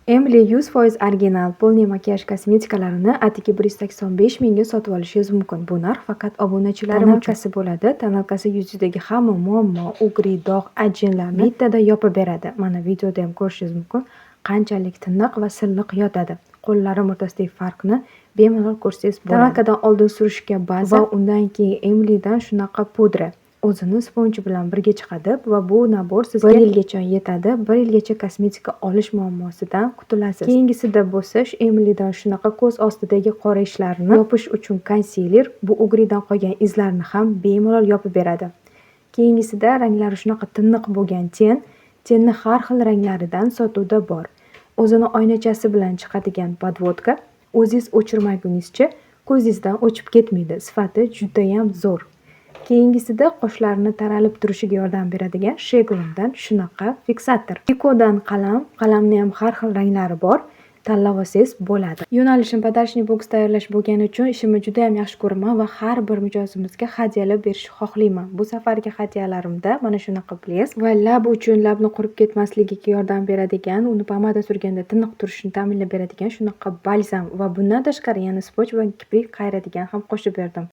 Emily 100% original полный makiyaj kosmetikalarini atigi 185 mingga sotib olishingiz mumkin. Bu narx faqat obunachilarim uchun. Тоналка si bo'ladi. Тоналка si yuzingizdagi hamma muammo, угри, dog', ajinlarni bittada yopib beradi. Mana, videoda ham ko'rishingiz mumkin, qanchalik tiniq va silliq yotadi. Qo'llarim o'rtasidagi farqni bemalol ko'rsangiz bo'ladi. Тоналка dan oldin surishga baza va undan keyin Emilydan shunaqa pudra. O'zini спонж i bilan birga chiqadi va bu набор sizga bir yilgacha yetadi. Bir yilgacha kosmetika olish muammosidan qutulasiz. Keyingisida bo'lsa, shu Emilydan shunaqa ko'z ostidagi qora ishlarni yopish uchun консилер, bu угри dan qolgan izlarni ham bemalol yopib beradi. Keyingisida ranglari shunaqa tiniq bo'lgan тень. Тень ni har xil ranglaridan sotuvda bor. O'zini oynachasi bilan chiqadigan подводка o'zingiz o'chirmagunizcha ko'zingizdan o'chib ketmaydi. Sifati judayam zo'r. Keyingisida qoshlarni taralib turishiga yordam beradigan Sheglamdan shunaqa фиксатор. Kikodan qalam, qalamni ham har xil ranglari bor. Tanlab olsangiz bo'ladi. Yo'nalishim подарочный box tayyorlash bo'lgani uchun ishimni judayam yaxshi ko'raman va har bir mijozimizga hadyalar berishni xohlayman. Bu safargi hadyalarimda mana shunaqa блеск va lab uchun labni qurib ketmasligiga yordam beradigan, uni pomada surganda tiniq turishini ta'minlab beradigan shunaqa balzam va bundan tashqari yana спонж va kiprik qayiradigan ham qo'shib berdim.